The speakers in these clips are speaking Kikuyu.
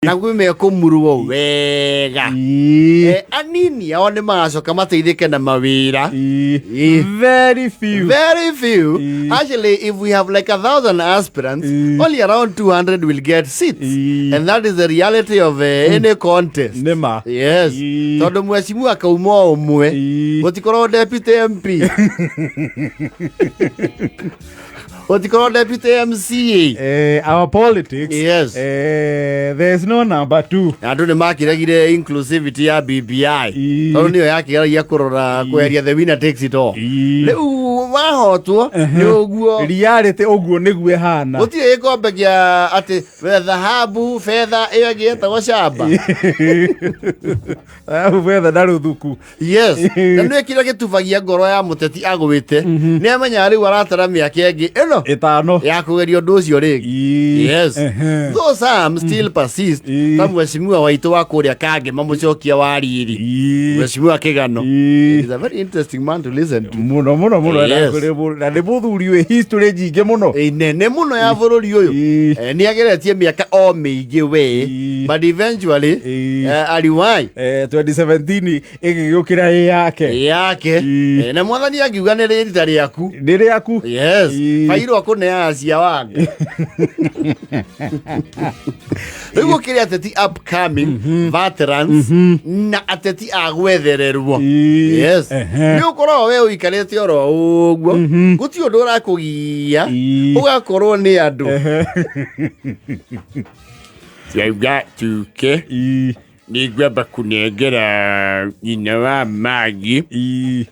Na gwĩ mekũmurwo wega. Anini ao nĩ magacoka mateithĩke na mawĩra. Very few. Very few. Actually, if we have like 1,000 aspirants, only around 200 will get seats. And that is the reality of any contest. Nĩ ma. Yes. Tondũ mheshimiwa akauma o ũmwe. Gũtikorwo deputy MP. Gũtikorwo deputy MCA. Our politics. Yes. There's no number two. Na andũ nĩ makĩregire inclusivity ya BBI. Tondũ nĩyo yakĩgeragia kũrora kweheria the winner takes it all. Rĩu wahotwo nĩ ũguo. Reality ũguo nĩguo ĩhana. Gũtirĩ gĩkombe kĩa atĩ thahabu betha ĩyo ĩngĩ yetagwo camba. Thahabu, betha na rũthuku. Yes, na nĩ kĩrĩa gĩtubagia ngoro ya mũteti agwĩte nĩ amenyaga rĩu aratara mĩaka ĩngĩ ĩno ĩtano ya kũgeria ũndũ ũcio rĩngĩ. Yes. Though some still persist, ta mheshimiwa waitũ wa kũrĩa Kangĩ mamũcokia wa riri, mheshimiwa Kĩgano. He is a very interesting man to listen to. Mũno mũno mũno. Yes. Na nĩ mũthuri wĩ history nyingĩ mũno. Nene mũno ya bũrũri ũyũ. Nĩ ageretie mĩaka o mĩingĩ we, but eventually ariwai. 2017 ĩgĩgĩũkĩra ĩ yake. Yake. Na mwathani angiuga nĩ rĩrita rĩaku. Nĩ rĩaku. Yes. Bairwo akũneaga cia wanga. Rĩu gũkĩrĩ ateti upcoming, veterans na ateti a gwethererwo. Yes. Nĩ ũkoragwo we ũikarĩte oro ũguo, gũtirĩ ũndũ ũrakũgia, ũgakorwo nĩ andũ Yauga tuke nĩ ngwamba kũnengera nyina wa Magi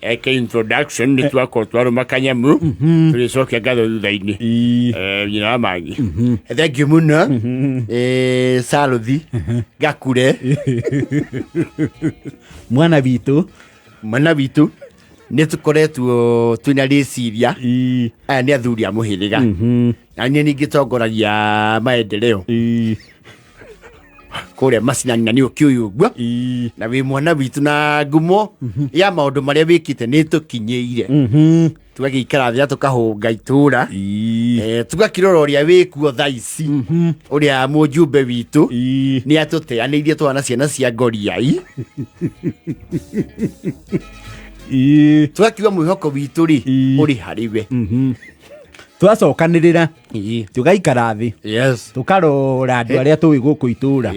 eke introduction, nĩ twakorwo twarũma kanyamu, tũrĩcokia ngatho thutha-inĩ. Nyina wa Magi. Thank you mũno. Saluthi gakure. Mwana witũ. Mwana witũ, nĩ tũkoretwo twĩna rĩciria. Aya nĩ athuri a mũhĩrĩga na niĩ ningĩ tongoragia maendeleo kũrĩa macinani, na nĩ ũkĩũĩ ũguo na wĩ mwana witũ na ngumo ya maũndũ marĩa wĩkĩte nĩ tũkinyĩire, tũgagĩikara thĩ na tũkahũnga itũra, tũgakĩrora ũrĩa wĩkuo thaa ici, ũrĩa mũjumbe witũ nĩ atũteanĩirie twana ciana cia ngoriai, tũgakiuga mwĩhoko witũ rĩ ũrĩ harĩ we. Twacokanĩrĩra, tũgaikara thĩ, tũkarora andũ arĩa tũĩ gũkũ itũra,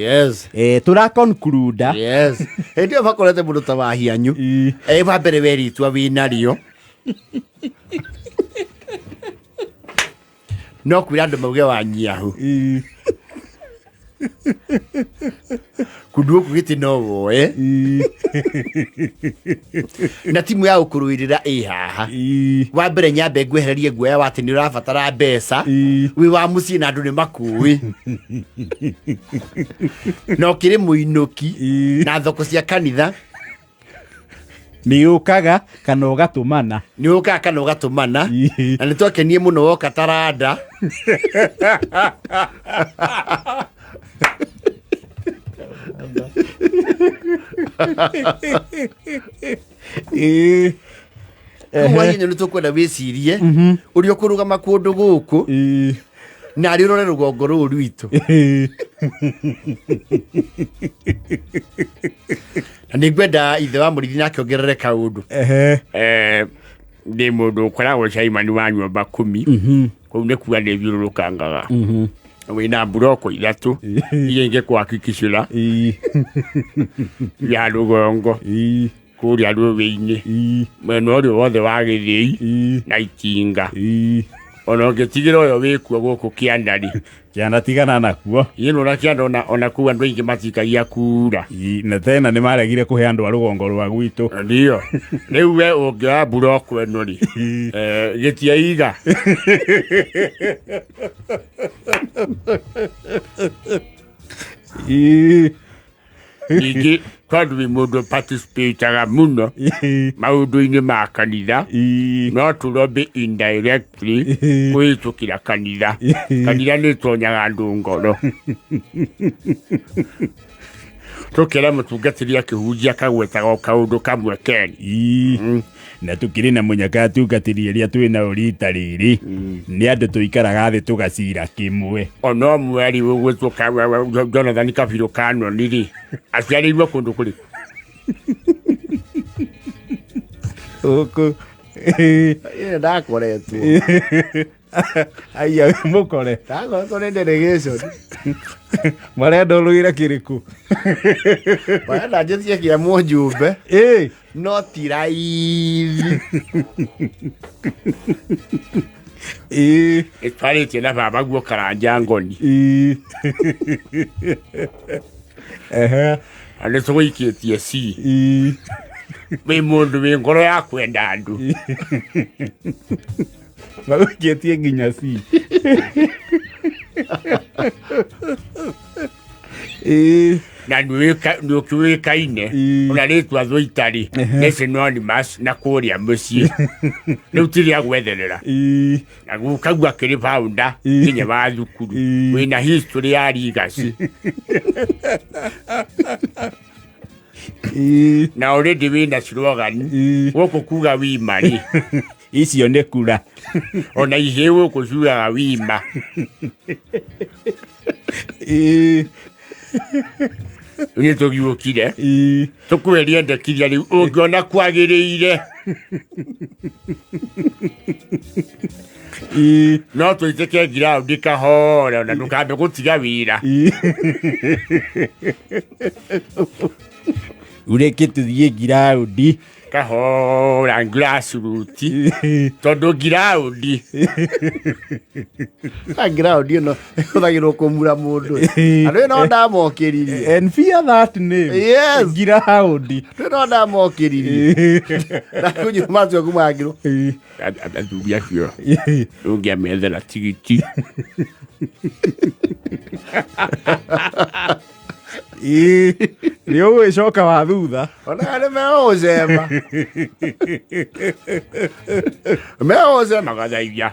tũra conclude. Yes, hĩndĩ ĩyo makorete mũndũ ta wahianyu. Wa mbere werĩtwa wĩ narĩo no kwĩra andũ mauge wanyiahu kundu gũkũ gĩtĩ no woe na timu ya gũkũrũĩrĩra ĩ haha. Wa mbere nyambe ngwehererie guoya wa atĩ nĩ ũrabatara mbeca, wĩ wa mũciĩ na andũ nĩ makũĩ na ũkĩrĩ mũinũki na thoko cia kanitha. Nĩ ũkaga kana ũgatũmana. Nĩ ũkaga kana ũgatũmana. Na nĩ twakenie mũno woka taranda. Rĩu wahinya nĩ tũkwenda wĩcirie ũrĩa ũkũrũgama kũndũ gũkũ na arĩ ũrore rũgongo rũrũ rwitũ, na nĩ ngwenda ithe wa mũrithi nake ongerere kaũndũ. Ndĩ mũndũ ũkoragwo caimani wa nyũmba kumi kũu nĩ kuga nĩ thiũrũrũkangaga wĩna mburoko ithatũ iria ingĩkwakikicĩra ya rũgongo kũrĩa rũĩ-inĩ mwena ũrĩa wothe wa gĩthĩi na itinga, ona ũngĩtigĩra ũyũ wĩkuo gũkũ kĩandarĩ. Kĩanda tigana nakuo. Yĩno na kĩanda ona kũu andũ aingĩ matikagia kura. Na tena nĩ maregire kũhe andũ a rũgongo rwa gwitũ. Ndio rĩu we ũngĩoya mburoko ĩno rĩ, gĩtia iga. Ningĩ tondũ wĩ mũndũ participataga mũno maũndũ-inĩ ma kanitha, no tũrobĩ indirectly kũhĩtũkĩra kanitha. Kanitha nĩ ĩtonyaga andũ ngoro. Tũkĩra mũtungatĩri akĩhunjia akagwetaga o kaũndũ kamwe keni. Ii. Na tũkĩrĩ na mũnyaka atungatĩri arĩa twĩ nao rita rĩrĩ nĩ andũ tũikaraga thĩ tũgacira kĩmwe. Ona ũmwe rĩ ũgwĩtwo Jonathan Kabirũ Kanoni rĩ, aciarĩirwo kũndũ kũrĩkũ? Gũkũ. Ndakoretwo. Aya mũkore. Ndakoretwo nĩ delegation. Marenda ũrũire kĩrĩkũ? Marenda njĩtie kĩa mũjumbe. Ĩ. No ti raithi. Ĩ. Ĩtwarĩtie na baba guo Karanja Ngoni. Ĩ. Ehe. Na nĩ tũgũikĩtie C. Ĩ. Wĩ mũndũ wĩ ngoro ya kwenda andũ. Magũikĩtie nginya C. Ĩ. Na nĩ ũkĩũĩkaine Ĩ. ona rĩtwa Thũitarĩ nĩ synonymous na kũrĩa mũciĩ. Rĩu ti rĩa gwetherera. Ĩ. Na gukaguo akĩrĩ founder Ĩ. nginya wa thukuru. Ĩ. Wĩna history ya legacy. Ĩ. Na already wĩna slogan Ĩ. gũkũ kuga wima rĩ. Icio nĩ kura. Ona ihĩĩ gũkũ ciugaga wima. Ĩ. Nĩ tũgiũkire. Ĩ. Tũkwerie ndekithia rĩu ũngĩona kwagĩrĩire. Ĩ. No tũitĩke ngiraũndi kahora na ndũkambe gũtiga wĩra. Ĩ. Ureke tũthiĩ ngiraũndi. Kahora grassroots. Tondũ ngiraũndi. Ngiraũndi ĩno ĩhũthagĩrwo kũmura mũndũ. Andũ ĩno ndamokĩririe. And fear that name. Yes. Ngiraũndi. Andũ ĩno ndamokĩririe. Na kũnyua macio kumangirwo. Athuri acio ũngĩamethera tigiti. Ĩ. Nĩ ũgwĩcoka wa thutha. Ona nĩ meũcema. Meũcema gathaithia.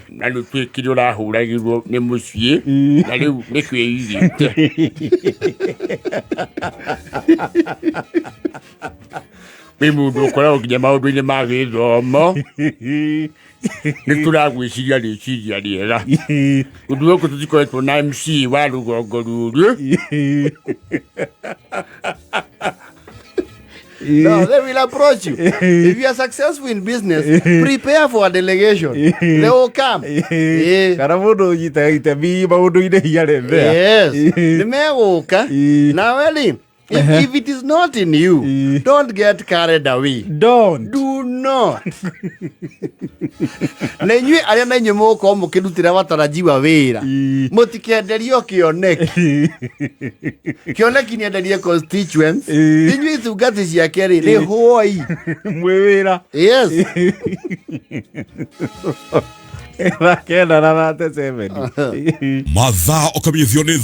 Na nĩ tuĩkire ũrahũragĩrwo nĩ mũciĩ na rĩu nĩ kwĩigĩte. Wĩ mũndũ ũkoragwo nginya maũndũ-inĩ ma gĩthomo. Nĩ tũragwĩciria rĩciria rĩega. Ũndũ gũkũ tũtikoretwo na MC wa rũgongo rũrũ. No, they will approach you. If you are successful in business, prepare for a delegation. They will come. Eh. Kana mũndũ ũnyitaga itemi maũndũ-inĩ hiarĩ there. Yes. Nĩ megũka. Nawe rĩ, if it is not in you, don't get carried away. Don't. Do not. Na inyuĩ arĩa na inyuĩ mũgũkorwo mũkĩrutĩra watarajiwa wĩra, mũtikenderio kĩoneki. Kĩoneki nĩ enderie constituents. Inyuĩ itungati ciake rĩ, nĩ hũi. Mwĩ wĩra. Yes. Thaa kenda na 37. Mathaa ũkamĩthio nĩ